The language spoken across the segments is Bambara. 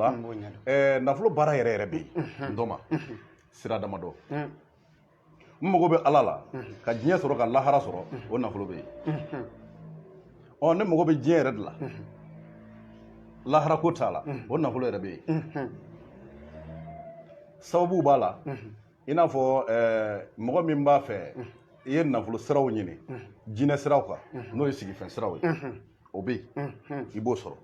N b'o ɲɛdɔn. Nafolo baara yɛrɛ yɛrɛ bɛ yen, n dɔma sira damadɔ. N mago bɛ Ala la ka diɲɛ sɔrɔ, ka lahara sɔrɔ, o nafolo bɛ yen. Ɔ, ne mago bɛ diɲɛ yɛrɛ de la, lahara ko t'a la, o nafolo yɛrɛ bɛ yen. Sababu b'a la, i n'a fɔ mɔgɔ min b'a fɛ i ye nafolo siraw ɲini, jinɛ siraw kan, n'o ye sigifɛn siraw ye, o bɛ yen, i b'o sɔrɔ.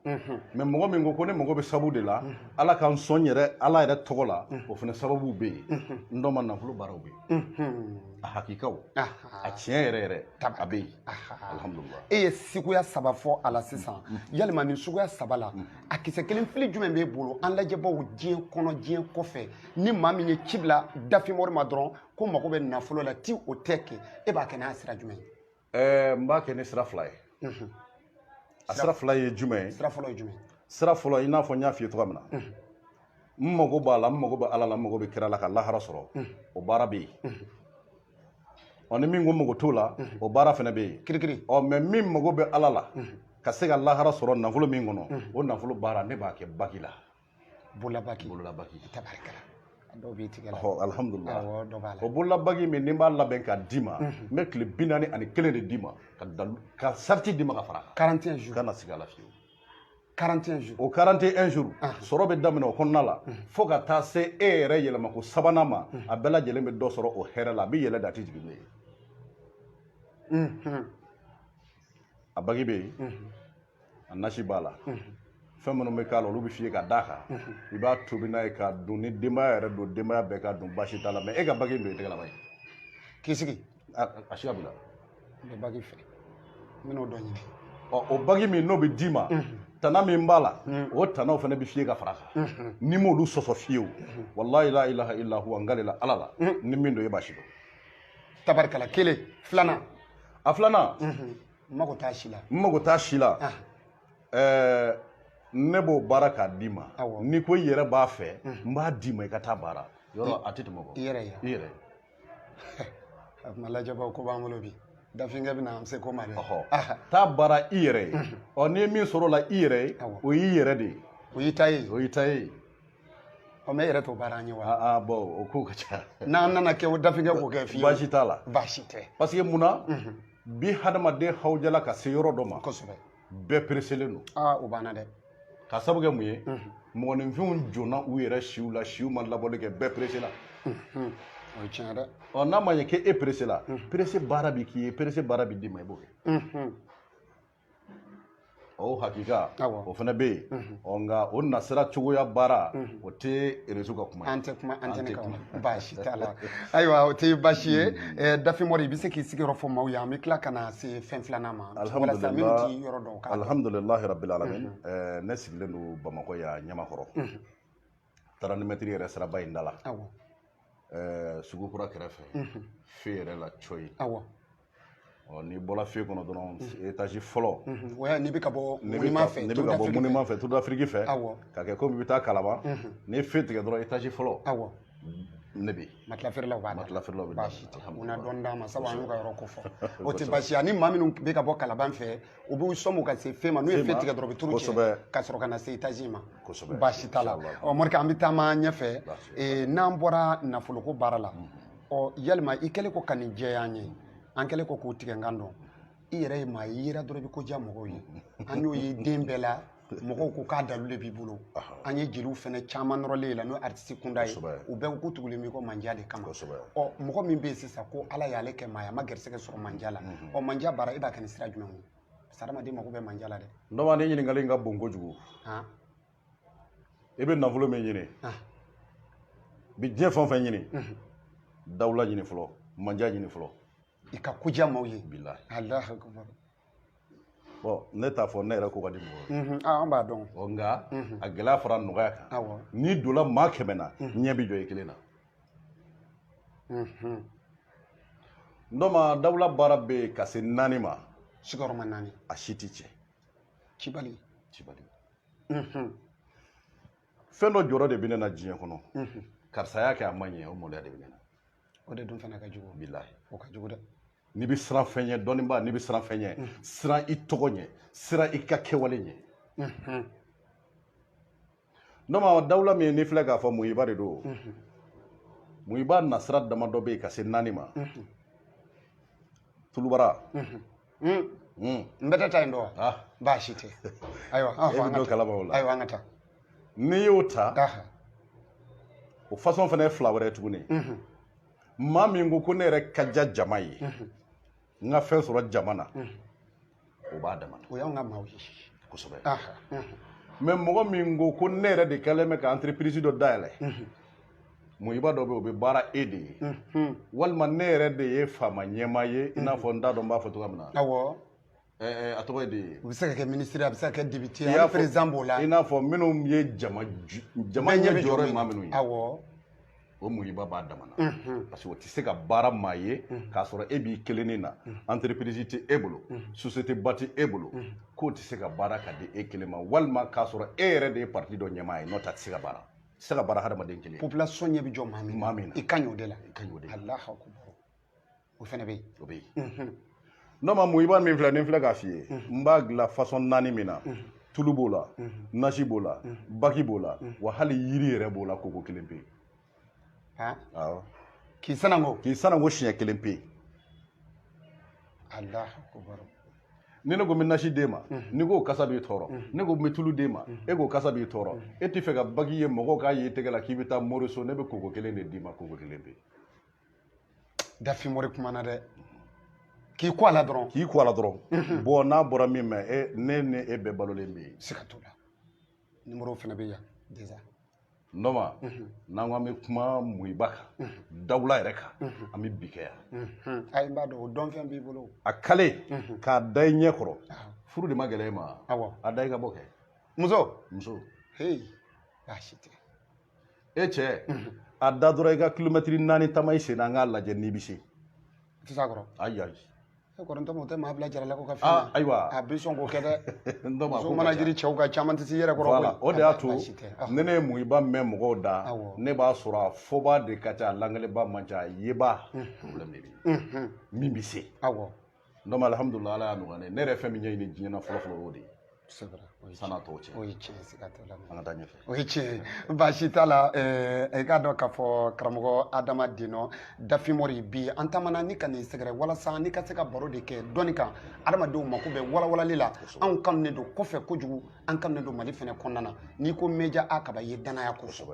Mais mɔgɔ min ko ko ne mago bɛ sabu de la, Ala ka n sɔn yɛrɛ, Ala yɛrɛ tɔgɔ la, o fana sababu bɛ yen. N dɔ ma, nafolo baaraw bɛ yen, a hakikaw, a tiɲɛ yɛrɛ yɛrɛ, a bɛ yen, alhamdulilah. E ye suguya saba fɔ a la sisan. Yalima nin suguya saba la, a kisɛ kelen fili jumɛn b'e bolo an lajɛbaw diɲɛ kɔnɔ, diɲɛ kɔfɛ, ni maa min ye ci bila Dafinmori ma dɔrɔn ko mago bɛ nafolo la, ti o tɛ kɛ, e b'a kɛ n'a sira jumɛn ye? N b'a kɛ ni sira fila ye. A sira fila ye jumɛn ye? Sira fɔlɔ ye jumɛn ye? Sira fɔlɔ, i n'a fɔ n y'a f'i ye cogoya min na, n mago b'a la, n mago bɛ Ala la, n mago bɛ kira la, ka lahara sɔrɔ, o baara bɛ yen. Ɔ, ni min ko mago t'o la, o baara fana bɛ yen. Kirikiri. Ɔ, mais min mago bɛ Ala la ka se ka lahara sɔrɔ nafolo min kɔnɔ, o nafolo baara, ne b'a kɛ baki la. Bololabaki. Bololabaki. Tabarikala, dɔw b'i tigɛ la. Ɔhɔ, alhamdulilah. Awɔ, dɔ b'a la. O bololabaki min ni n b'a labɛn k'a d'i ma, n bɛ tile 41 de d'i ma, ka dalu ka sariti d'i ma ka fara a kan. 41 jours. Kana sigi a la fiyewu. 41 jours. O 41 jours, sɔrɔ bɛ daminɛ o kɔnɔna la fo ka taa se e yɛrɛ yɛlɛmako sabanan ma. A bɛɛ lajɛlen bɛ dɔ sɔrɔ o hɛrɛ la, a bɛ yɛlɛ de, a tɛ jigin n'o ye. A bagi bɛ yen, a nasi b'a la, fɛn minnu bɛ k'a la, olu bɛ f'i ye ka d'a kan. I b'a tobi n'a ye k'a dun, ni denbaya yɛrɛ don, denbaya bɛɛ k'a dun, baasi t'a la. Mais e ka bagi don i tɛgɛ laban ye. K'i sigi. A siga b'i la. N bɛ bagi fɛ, n bɛn'o dɔ ɲini. Ɔ, o bagi min n'o bɛ d'i ma, tana min b'a la, o tanaw fana bɛ f'i ye ka fara a kan. N'i m'olu sɔsɔ fiyewu, walahi la ilaha illa huwa, n kalela Ala la, ni min don, e b'a si dɔn. Tabarikala, kelen. Filanan? A filanan. N mago t'a si la. N mago t'a si la. Ne b'o baara k'a d'i ma. N'i ko i yɛrɛ b'a fɛ, n b'a d'i ma, i ka taa baara yɔrɔ, a tɛ tɛmɛ o kan. I yɛrɛ ye. I yɛrɛ. A kuma lajɛbaw ko b'an bolo bi, dafinkɛ bɛna an se ko ma dɛ. Ɔhɔ, taa baara i yɛrɛ ye. Ɔ, n'i ye min sɔrɔ o la i yɛrɛ ye, o y'i yɛrɛ de ye. O y'i ta ye. O y'i ta ye. Ɔ, mais e yɛrɛ t'o baara an ye wa? Aa, bon, o ko ka ca. N'an nana kɛ, o dafinkɛ k'o kɛ fiyewu. Baasi t'a la. Baasi tɛ. Parce que mun na bi hadamaden hawujala ka se yɔrɔ dɔ ma? Bɛɛ pereselen don. Aa, o banna dɛ. Ka sabu kɛ mun ye? Mɔgɔninfinw jɔnna u yɛrɛ siw la, siw ma labɔli kɛ, bɛɛ peresela. O ye tiɲɛ dɛ. Ɔ, n'a ma ɲɛ k'e peresela, perese baara bi k'i ye, perese baara bi d'i ma, i b'o kɛ. O hakika, o fana bɛ yen. Ɔ, nka o nasira cogoya baara, o tɛ réseau ka kuma ye. An tɛ kuma antenne kan, baasi t'a la. Ayiwa, o tɛ baasi ye. Dafimori, i bɛ se k'i sigiyɔrɔ fɔ maaw ye, an bɛ tila ka na se fɛn filanan ma, walasa minnu t'i yɔrɔ dɔn k'a dɔn. Alhamdulilahi rabbil alamin. Ne sigilen don Bamakɔ yan, Ɲamakɔrɔ, 30 mɛtiri yɛrɛ siraba in da la, sugu kura kɛrɛfɛ, fe yɛrɛ la cɔyi. Ɔ, n'i bɔra fe kɔnɔ dɔrɔn, étage fɔlɔ. O y'a n'i bɛ ka bɔ N'i bɛ monument fɛ. N'i bɛ ka bɔ monument fɛ, Tour d'Afrique fɛ, ka kɛ komi i bɛ taa Kalaban, n'i ye fe tigɛ dɔrɔn, étage fɔlɔ, ne bɛ yen. Matelas feerelaw b'a da. Matelas feerelaw bɛ da. Baasi tɛ, u na dɔn d'an ma, sabu an y'u ka yɔrɔ ko fɔ, o tɛ baasi ye. Ani maa minnu bɛ ka bɔ Kalaban fɛ, u b'u sɔn ka se fe ma, n'u ye fe tigɛ dɔrɔn, u bɛ turu cɛ ka sɔrɔ ka na se étage in ma. Baasi t'a la. Ɔ, morikɛ, an bɛ taama ɲɛfɛ. N'an bɔra nafoloko baara la, ɔ, yalima i kɛlen kɔ ka nin jɛya an ye, an kɛlen kɔ k'o tigɛ nkan dɔn, i yɛrɛ ye maa ye, i yera dɔrɔn i bɛ ko diya mɔgɔw ye. An y'o ye den bɛɛ la, mɔgɔw ko k'a dalu de b'i bolo. An ye jeliw fɛnɛ caman nɔrɔlen ye la, n'o ye artiste kunda ye, u bɛɛ ko k'u tugulen b'i kɔ manja de kama. Ɔ, mɔgɔ min bɛ yen sisan ko Ala y'ale kɛ maa ye, a ma gɛrɛsɛgɛ sɔrɔ manja la, ɔ, manja baara, e b'a kɛ ni sira jumɛn ye? Parce que hadamaden mako bɛ manja la dɛ. Ndɔma, ni ɲininkali in ka bon kojugu. I bɛ nafolo min ɲini, bi diɲɛ fɛn o fɛn ɲini, dawula ɲini fɔlɔ, manja ɲini fɔlɔ. I ka ko diya maaw ye. Bilahi. Alahu akubar. Bon, ne t'a fɔ ne yɛrɛ ko ka di mɔgɔ ye. An b'a dɔn. Ɔ, nka a gɛlɛya fara nɔgɔya kan. N'i donna maa 100 na, ɲɛ bɛ jɔ i kelen na. Ndɔma, dawula baara bɛ yen ka se 4 ma. Sigiyɔrɔma 4. A si tɛ cɛ. Cibali. Cibali. Fɛn dɔ jɔrɔ de bɛ ne na diɲɛ kɔnɔ. Karisa y'a kɛ, a ma ɲɛ, o maloya de bɛ ne na. O de dun fana ka jugu. Bilahi. O ka jugu dɛ. N'i bɛ siran fɛn ɲɛ, dɔnnibaa, n'i bɛ siran fɛn ɲɛ, siran i tɔgɔ ɲɛ, siran i ka kɛwale ɲɛ. Non, ma dawula min n'i filɛ k'a fɔ, muyiba de don. Muyiba nasira damadɔ bɛ yen ka se 4 ma. Tulubara. N bɛ taa yen dɔn wa? Ah. Baasi tɛ, ayiwa. E bɛ dɔ kalama o la. Ayiwa, an ka taa. N'i y'o ta, o façon fana ye fila wɛrɛ ye tuguni. Maa min ko ko ne yɛrɛ ka diya jama ye, n ka fɛn sɔrɔ jama na, o b'a dama na. O y'anw ka maaw ye. Kosɛbɛ. Mais mɔgɔ min ko ko ne yɛrɛ de kɛlen bɛ ka entreprise dɔ dayɛlɛ, muyiba dɔ bɛ yen, o bɛ baara e de ye, walima ne yɛrɛ de ye faama ɲɛmaa ye, i n'a fɔ n t'a dɔn n b'a fɔ cogoya min na. A tɔgɔ ye di ye? U bɛ se ka kɛ ministre, a bɛ se ka kɛ député ye, hali président b'o la. I n'a fɔ minnu ye jama jama ɲɛ jɔyɔrɔ ye maa minnu ye. O muyiba b'a dama na, parce que o tɛ se ka baara maa ye k'a sɔrɔ e b'i kelennin na, entreprise tɛ e bolo, société ba tɛ e bolo, k'o tɛ se ka baara ka di e kelen ma, walima k'a sɔrɔ e yɛrɛ de ye parti dɔ ɲɛmaa ye. N'o tɛ, a tɛ se ka baara, a tɛ se ka baara hadamaden kelen. Population ɲɛ bɛ jɔ maa min maa min na. I ka ɲi o de la. I ka ɲi o de la. Alahu akubar, o fana bɛ yen. O bɛ yen. Non, ma muyiba min filɛ nin filɛ k'a f'i ye, n b'a dilan façon 4 min na, tulu b'o la, nasi b'o la, baki b'o la, wa hali yiri yɛrɛ b'o la, koko kelen pe. Awɔ. K'i sanango. K'i sanango siɲɛ kelen pe. Alahu akubar. Ni ne ko n bɛ nasi d'e ma, n'i ko kasa b'i tɔɔrɔ, ne ko n bɛ tulu d'e ma, e ko kasa b'i tɔɔrɔ, e t'i fɛ ka baki ye mɔgɔw k'a ye i tɛgɛ la k'i bɛ taa moriso, ne bɛ koko kelen de d'i ma, koko kelen pe. Dafimori kumana dɛ. K'i ko a la dɔrɔn. K'i ko a la dɔrɔn. Bon, n'a bɔra min ma, e ne ni e bɛɛ balolen bɛ yen. Siga t'o la. Numéro fana bɛ yan déjà. Nɔma, n'an ko an bɛ kuma muyiba kan, dawula yɛrɛ kan, an bɛ bi kɛ yan. Ayi, n b'a dɔn o dɔnfɛn b'i bolo. A kale k'a da i ɲɛ kɔrɔ, furu de ma gɛlɛya e ma. Awɔ. A da i ka bɔ kɛ. Muso. Muso. Hey, baasi tɛ. E cɛ, a da dɔrɔn i ka kilomɛtiri 4 taama i sen na, an k'a lajɛ n'i bɛ se. I tɛ s'a kɔrɔ. Ayi ayi. E kɔrɔ o tɛ maa bila jarala ko ka fɛn. Ah, ayiwa. A bɛ sɔn k'o kɛ dɛ. N dɔ ma Muso ko mana ka ca. jiri cɛw kan, caman tɛ se i yɛrɛ kɔrɔ. Voilà, o de y'a to Baasi tɛ. ne ye muyiba mɛn mɔgɔw da, ne b'a sɔrɔ a fɔba de ka ca, a langaleba man ca, a yeba problème de bɛ yen. Min bɛ se. Donc alhamdulilah, Ala y'a nɔgɔya ne ye. Ne yɛrɛ fɛn min ɲɛɲini diɲɛ na fɔlɔ fɔlɔ, o de ye. C'est vrai. San'a tɔw cɛ. O ye tiɲɛ, siga t'o la. An ka taa ɲɛfɛ. O ye tiɲɛ ye, baasi t'a la. I k'a dɔn k'a fɔ karamɔgɔ Adama Dinɔ Dafimori, bi an taamana ni ka nin sɛgɛrɛ walasa ni ka se ka baro de kɛ dɔnni kan. Adamadenw mako bɛ walawalali la. Anw kanunen don kɔfɛ kojugu, an kanunen don Mali fɛnɛ kɔnɔna na. N'i ko Media A kaba, i ye danaya ko fɔ.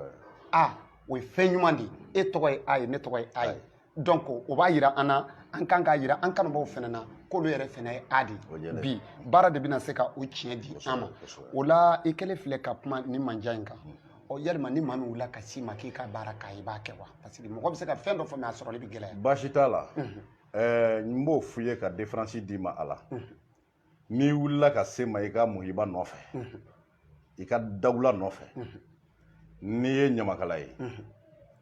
A, o ye fɛn ɲuman de ye. E tɔgɔ ye A ye, ne tɔgɔ ye A ye. Donc o b'a yira an na, an kan k'a yira an kanubaw fɛnɛ na k'olu yɛrɛ fɛnɛ ye A de ye. Bi baara de bɛna se ka o tiɲɛ di an ma. O la i kɛlen filɛ ka kuma ni manja in kan. Ɔ, yalima ni maa min wulila ka s'i ma k'i ka baara k'a ye, i b'a kɛ wa? Parce que mɔgɔ bɛ se ka fɛn dɔ fɔ, mais a sɔrɔli bɛ gɛlɛya. Baasi t'a la. N b'o f'i ye ka différence d'i ma a la. N'i wulila ka se ma i ka muhiba nɔfɛ, i ka dawula nɔfɛ, n'i ye ɲamakala ye,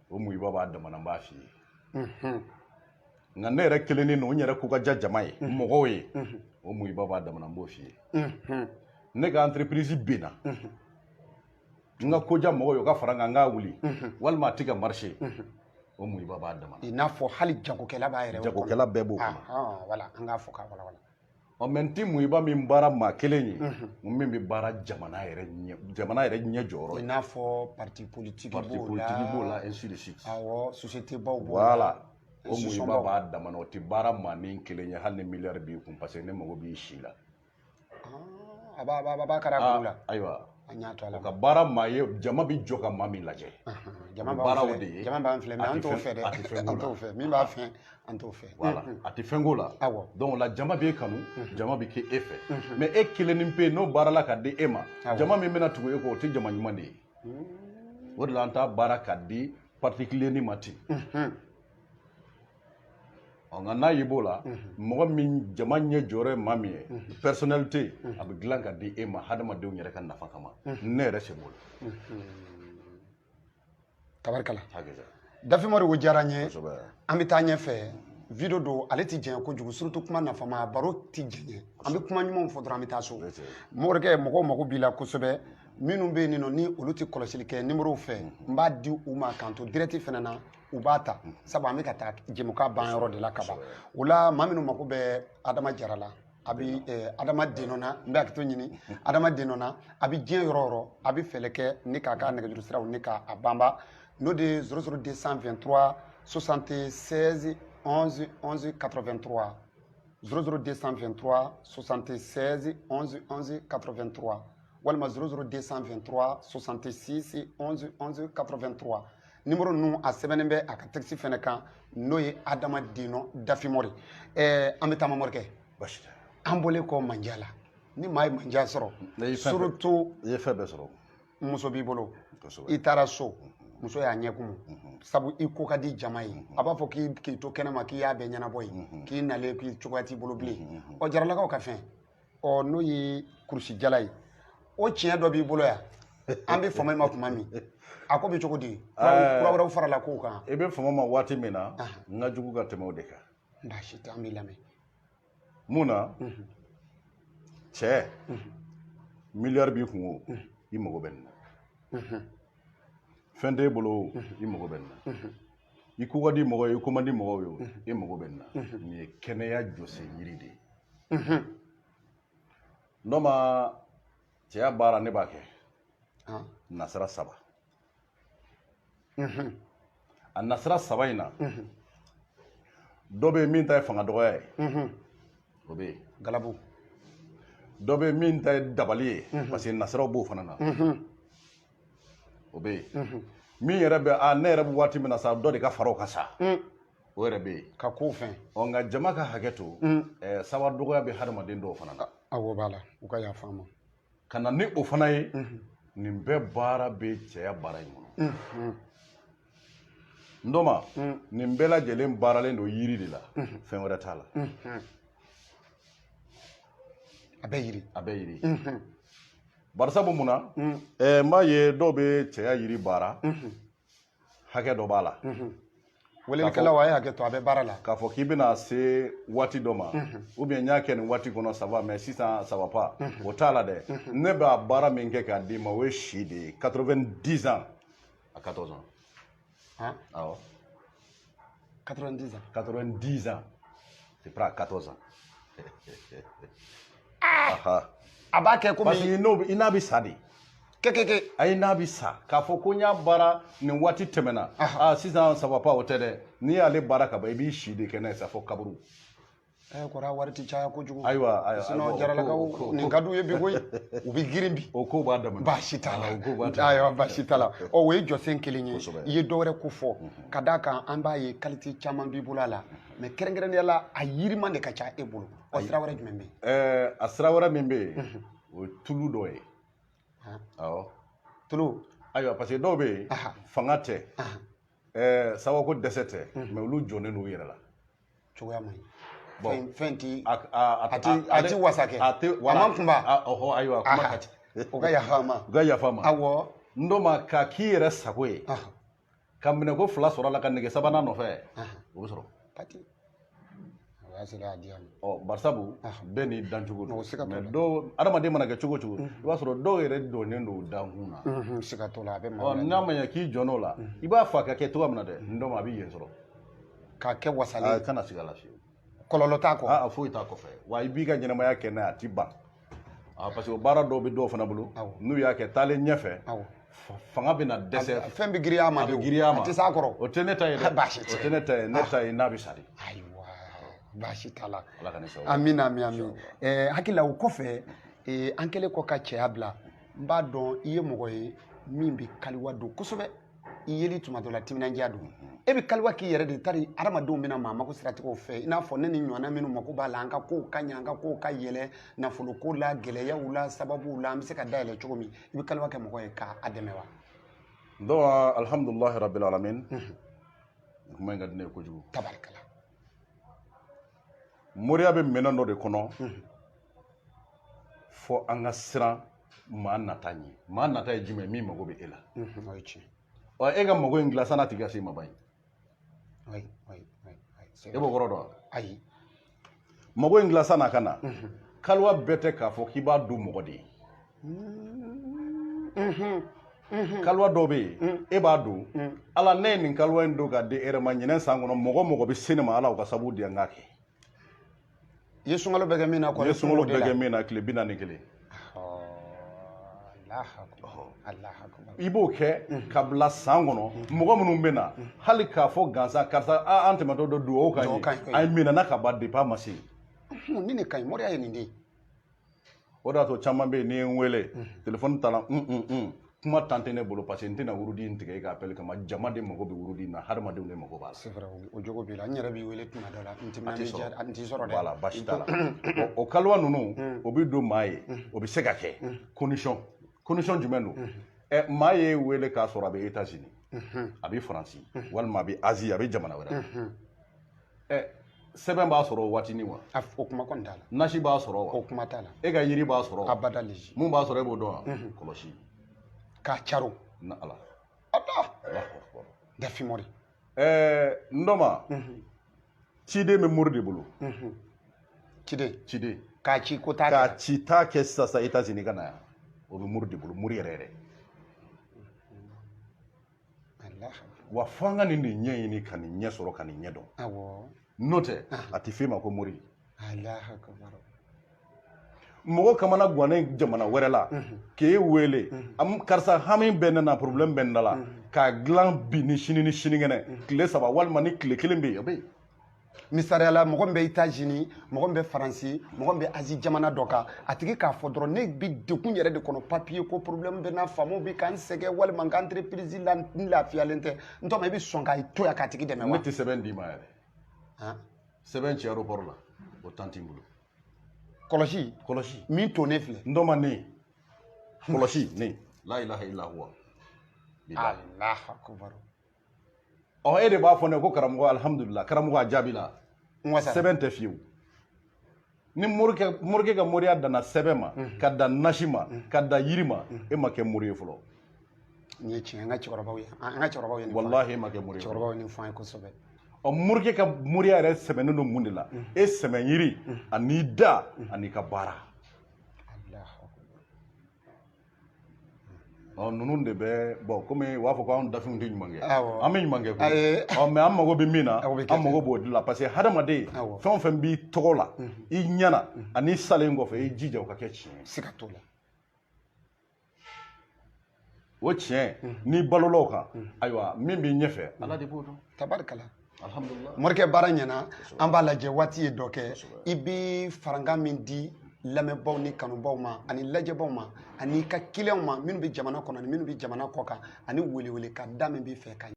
o muhiba b'a dama na, n b'a f'i ye. Nka ne yɛrɛ kelennin don, n yɛrɛ ko ka diya jama ye, mɔgɔw ye, o muhiba b'a dama na, n b'o f'i ye. Ne ka entreprise benna, n ka ko diya mɔgɔw ye, o ka fara n kan, n k'a wuli, walima a tɛ ka marcher, o muhiba b'a dama na. I n'a fɔ hali jagokɛla b'a yɛrɛ o kɔnɔ. Jagokɛla bɛɛ b'o kɔnɔ. Voilà, an k'a fɔ k'a walawala. Ɔ, mais n ti muhiba min baara maa kelen ye, min bɛ baara jamana yɛrɛ ɲɛ, jamana yɛrɛ ɲɛ jɔyɔrɔ ye. I n'a fɔ parti politique Parti b'o la. politique b'o la, ainsi de suite. Awɔ, société baw b'o la. Voilà. O Institution muhiba baw. b'a dama na, o tɛ baara maa ni kelen ye, hali ni miliyari b'i kun, parce que ne mago b'i si la. A b'a kari a kuru la. Ayiwa. An y'a to a la. O ka baara maa ye, jama bɛ jɔ ka maa min lajɛ. Jama O b'an baaraw filɛ. de ye. Jama b'an filɛ, mais A an tɛ t'o fɛn fɛ dɛ. a tɛ fɛn k'o An la. t'o fɛ. Min b'a fɛn, an t'o fɛ. Voilà. A tɛ fɛn k'o la. Donc la jama b'e kanu, jama bɛ kɛ e fɛ. Mais e kelennin pe n'o baarala ka di e ma, jama min bɛna tugu e kɔ, o tɛ jama ɲuman de ye. O de la an t'a baara ka di particulier ni ma ten. Ɔ, nka n'a y'i b'o la, mɔgɔ min jama ɲɛ jɔyɔrɔ ye maa min ye, personnalité, a bɛ dilan ka di e ma hadamadenw yɛrɛ ka nafa kama. Ne yɛrɛ sen b'o la. Tabarikala. Hakɛ. Dafimori, o diyara n ye. Kosɛbɛ. An bɛ taa ɲɛfɛ. Video don, ale tɛ jɛnya kojugu, surtout kuma nafama, baro tɛ jɛnya. An bɛ kuma ɲumanw fɔ dɔrɔn, an bɛ taa so. Morikɛ, mɔgɔw mago b'i la kosɛbɛ. Minnu bɛ yen nɔ ni olu tɛ kɔlɔsili kɛ numéro fɛ, n b'a di u ma k'an to direct fana na, u b'a ta. Sabu an bɛ ka taa jɛmukan ban yɔrɔ de la ka ban. O la maa minnu mago bɛ Adama Jara la, A bɛ Adama Denɔ na, n bɛ hakɛto ɲini, Adama Denɔ na, a bɛ diɲɛ yɔrɔ o yɔrɔ, a bɛ fɛɛrɛ kɛ ni k'a ka nɛgɛjuru siraw ni k'a banba, n'o de ye 00 223 76 11 11 83, 00 223 76 11 11 83, walima 00 223 66 11 11 83. Numéro ninnu a sɛbɛnnen bɛ a ka texte fɛnɛ kan, n'o ye Adama Denɔ Dafimɔri. An bɛ taama, morikɛ. Baasi tɛ. An bɔlen kɔ manja la, ni maa ye manja sɔrɔ, Ne ye fɛn bɛɛ- surtout I ye fɛn bɛɛ sɔrɔ. Muso b'i bolo, Kosɛbɛ. I taara so, muso y'a ɲɛ kumu, sabu i ko ka di jama ye. A b'a fɔ k'i to kɛnɛma k'i y'a bɛɛ ɲɛnabɔ ye, k'i nalen k'i cogoya t'i bolo bilen. Ɔ, jaralakaw ka fɛn, ɔ, n'o ye kurusi jala ye, o tiɲɛ dɔ b'i bolo yan. An bɛ fama i ma tuma min, a ko bɛ cogo di? Kura wɛrɛw farala kow kan. I bɛ fama ma waati min na, n ka jugu ka tɛmɛ o de kan. Baasi tɛ, an b'i lamɛn. Mun na? Cɛ, miliyari b'i kun o, i mago bɛ nin na. Fɛn t'e bolo o, i mago bɛ nin na. I ko ka di mɔgɔ ye, i ko man di mɔgɔw ye o, i mago bɛ nin na. Nin ye kɛnɛya jɔsen yiri de ye. N'o ma cɛya baara, ne b'a kɛ nasira saba. A nasira saba in na, dɔ bɛ yen min ta ye fanga dɔgɔya ye, o bɛ yen. Galabu. Dɔ bɛ yen min ta ye dabali ye, parce que nasiraw b'o fana na, o bɛ yen. Min yɛrɛ bɛ a ne yɛrɛ bɛ waati min na sa, dɔ de ka fara o kan sa, o yɛrɛ bɛ yen. Ka kow fɛn. Ɔ, nka jama ka hakɛ to, sawa dɔgɔya bɛ hadamaden dɔw fana na. Awɔ, b'a la, u ka yafa an ma. Ka na ni o fana ye, nin bɛɛ baara bɛ cɛya baara in kɔnɔ. N dɔma, nin bɛɛ lajɛlen baaralen don yiri de la, fɛn wɛrɛ t'a la. A bɛ yiri. A bɛ yiri. Barisabu mun na? N b'a ye dɔw bɛ cɛya yiri baara, hakɛ dɔ b'a la. Welelikɛlaw, a ye hakɛ to, a bɛ baara la. K'a fɔ k'i bɛna se waati dɔ ma, ou bien n y'a kɛ nin waati kɔnɔ, ça va, mais sisan ça va pas, o t'a la dɛ. Ne b'a baara min kɛ k'a d'i ma, o ye si de ye, 90 ans à 14 ans. Han? Awɔ. 90 ans. 90 ans, c'est près à 14 ans. Aha. A b'a kɛ Parce komi que n'o i n'a bɛ sa de. Kekeke. Ayi, n'a bɛ sa, k'a fɔ ko n y'a baara nin waati tɛmɛna, ah, sisan ça va pas, o tɛ dɛ. N'i y'ale baara ka ban, i b'i si de kɛ n'a ye sa fo kaburu. Kɔrɔ, a wari ti caya kojugu. Ayiwa, ayiwa. Sinon ayiwa, o jaralakaw nin ka d'u ye bi koyi, u bɛ girin bi. O ko b'a damana. Baasi t'a la. Ah, o ko b'a damana. Ayiwa, baasi t'a la. Ɔ, o ye jɔsen kelen ye. Kosɛbɛ. I ye dɔ wɛrɛ ko fɔ, ka d'a kan an b'a ye qualité caman b'i bolo a la, mais kɛrɛnkɛrɛnnenya la, a yiriman de ka ca e bolo. Ɔ, sira wɛrɛ jumɛn bɛ yen? A sira wɛrɛ min bɛ yen, o ye tulu dɔ ye. Awɔ. Tulu. Ayiwa, parce que dɔw bɛ yen, fanga tɛ, sabako dɛsɛ tɛ, mais olu jɔnnen don u yɛrɛ la. Cogoya man ɲi. Bon. Fɛn ti A a ti wasa kɛ. A tɛ. A man kunba. Ɔhɔ, ayiwa, kuma ka ca. O ka yafa a ma. U ka yafa a ma. Awɔ. N dɔ ma ka k'i yɛrɛ sago ye, ka minɛko fila sɔrɔ a la, ka nɛgɛ sabanan nɔfɛ, o bɛ sɔrɔ. Pati, o y'a sɔrɔ a di yan. Ɔ, barisabu bɛɛ n'i dancogo don. O siga t'o mais la. Dɔw, adamaden mana kɛ cogo o cogo, i b'a sɔrɔ dɔw yɛrɛ dɔnnen don dankun na. Siga t'o la, a bɛ Ɔ, maa n'a ma ɲɛ k'i jɔn'o la, i b'a fɔ a ka kɛ cogoya min na dɛ, n dɔ ma, a bɛ yen sɔrɔ. K'a kɛ Aa, wasalen. Kana siga la fiyewu. Kɔlɔlɔ t'a kɔ. Aa, foyi t'a kɔfɛ wa. I b'i ka ɲɛnamaya kɛ n'a ye, a ti ban. Aa, parce que o baara dɔw bɛ dɔw fana bolo, n'u y'a kɛ taalen ɲɛfɛ, fanga bɛ na dɛsɛ. Fɛn bɛ girinya a ma A de bɛ o. girinya a ma. A tɛ s'a kɔrɔ. O tɛ ne ta ye dɛ. Baasi tɛ. O tɛ ne ta ye. Ne ta ye n'a bɛ sa de. Ayiwa, baasi t'a la. Ala ka ne sababu. Amina, ami, ami. Hakili la, o kɔfɛ, an kɛlen kɔ ka cɛya bila, n b'a dɔn i ye mɔgɔ ye min bɛ kaliwa don kosɛbɛ. I yeli tuma dɔ la, timinandiya don. E bɛ kaliwa k'i yɛrɛ de tari, adamadenw bɛna maa mako siratigɛw fɛ, i n'a fɔ ne ni ɲɔgɔnna minnu mako b'a la, an ka kow ka ɲɛ, an ka kow ka yɛlɛ nafoloko la, gɛlɛyaw la, sababuw la, an bɛ se ka dayɛlɛ cogo min. I bɛ kaliwa kɛ mɔgɔ ye k'a dɛmɛ wa? Donc, alhamdulilahi rabbil alamin, kuma in ka di ne ye kojugu. Tabarikala. Moriya bɛ minɛn dɔ de kɔnɔ, fo an ka siran maa nata ɲɛ. Maa nata ye jumɛn ye? Min mago bɛ e la. O ye tiɲɛ. Ɔ, e ka mago in dilan san'a tigi ka se i ma ban ye. Oui, oui, oui, oui. C'est E b'o kɔrɔ dɔn wa? Ayi. Mago in dilan san'a ka na. Kaliwa bɛɛ tɛ k'a fɔ k'i b'a don mɔgɔ de ye. Kaliwa dɔw bɛ yen, e b'a don ala. Ne ye nin kaliwa in don k'a di e yɛrɛ ma ɲinɛ san kɔnɔ, mɔgɔ mɔgɔ bɛ se ne ma, ala o ka sababu di yan n k'a kɛ. I ye sunkalo bɛɛ kɛ min na kɔni, n ye sunkalo bɛɛ kɛ min na tile 41. I b'o kɛ ka bila san kɔnɔ. Mɔgɔ minnu bɛ na hali k'a fɔ gansan karisa an tɛmɛtɔ dɔ dugawu kan ye, a ye minɛna ka ban depuis a ma se. Nin de ka ɲi, moriya ye nin de ye. O de y'a to caman bɛ yen, n'i ye n wele telefɔni ta la, kuma tan tɛ ne bolo, parce que n tɛna wurudi in tigɛ e ka appel kama. Jama de mago bɛ wurudi in na, hadamadenw de mago b'a la. C'est vrai, o jogo b'i la. N yɛrɛ b'i wele tuma dɔ la, n t'i sɔrɔ dɛ. Voilà, baasi t'a la. O kaliwa ninnu, o bɛ don maa ye, o bɛ se ka kɛ condition. Condition jumɛn don? Maa ye wele k'a sɔrɔ a bɛ États-Unis, a bɛ Faransi, walima a bɛ Asie, a bɛ jamana wɛrɛ. Sɛbɛn b'a sɔrɔ o waatinin wa? O kuma kɔni t'a la. Nasi b'a sɔrɔ wa? O kuma t'a la. E ka yiri b'a sɔrɔ wa? Abada lezi. Mun b'a sɔrɔ e b'o dɔn wa? Kɔlɔsi. K'a caro. Na ala. Ala. Dafi mori. N dɔma. Ciden bɛ mori de bolo. Ciden. Ciden. K'a ci ko t'a kɛ. K'a ci t'a kɛ sisan États-Unis ka na yan. O bɛ mori de bolo, mori yɛrɛ yɛrɛ. Wa fo an ka nin de ɲɛɲini ka nin ɲɛ sɔrɔ ka nin ɲɛ dɔn. Awɔ. N'o tɛ a tɛ f'e ma ko mori. Alahu akibaru. Mɔgɔ kamana gannen jamana wɛrɛ la k'e wele, karisa hami bɛ ne na, problème bɛ ne la, k'a dilan bi ni sini ni sinikɛnɛ tile 3 walima ni tile 1 bɛ yen, o bɛ yen. Misaliya la, mɔgɔ min bɛ États-Unis, mɔgɔ min bɛ Faransi, mɔgɔ min bɛ Asie jamana dɔ kan, a tigi k'a fɔ dɔrɔn ne bɛ degun yɛrɛ de kɔnɔ, papier ko problème bɛ n na, faamaw bɛ k'an sɛgɛn, walima n ka entreprise la n lafiyalen tɛ. N tɔma, i bɛ sɔn k'a to yan k'a tigi dɛmɛ wa? Ne tɛ sɛbɛn d'i ma yɛrɛ. Sɛbɛn ci aéroport la, o temps t'i bolo. Kɔlɔsi. Kɔlɔsi. Min to ne filɛ. N dɔma ne. Kɔlɔsi ne. La ilaha illa huwa. Allahu akbar. Ɔ e de b'a fɔ ne ko karamɔgɔ alhamdulillah, karamɔgɔ a jaabi la. Sɛbɛn tɛ fiyewu. Ni morikɛ ka moriya danna sɛbɛn ma, ka dan nasi ma, ka dan yiri ma, e ma kɛ mori ye fɔlɔ. Nin ye tiɲɛ, an ka cɛkɔrɔbaw ye. An ka cɛkɔrɔbaw ye nin fɔ. Walahi e ma kɛ mori ye. Cɛkɔrɔbaw ye nin fɔ an ye kosɛbɛ. Ɔ morikɛ ka moriya yɛrɛ sɛbɛnnen don mun de la? E sɛbɛn yiri an'i da an'i ka baara. Ɔ ninnu de bɛ bɔn komi u b'a fɔ ko anw dafinw tɛ ɲuman kɛ. An bɛ ɲuman kɛ koyi. Ɔ mɛ an mago bɛ min na, an mago b'o de la, parce que hadamaden fɛn o fɛn b'i tɔgɔ la, i ɲɛna ani salen kɔfɛ, i jija o ka kɛ tiɲɛ ye. Siga t'o la. O tiɲɛ n'i balola o kan, ayiwa min b'i ɲɛfɛ Ala de b'o dɔn. Tabarikala. Alhamdulillah. Morikɛ baara ɲɛna, an b'a lajɛ waati ye dɔ kɛ. I bɛ farankan min di lamɛnbaw ni kanubaw ma ani lajɛbaw ma ani i ka kiliyanw ma minnu bɛ jamana kɔnɔ ani minnu bɛ jamana kɔ kan, ani welewele ka da min b'i fɛ ka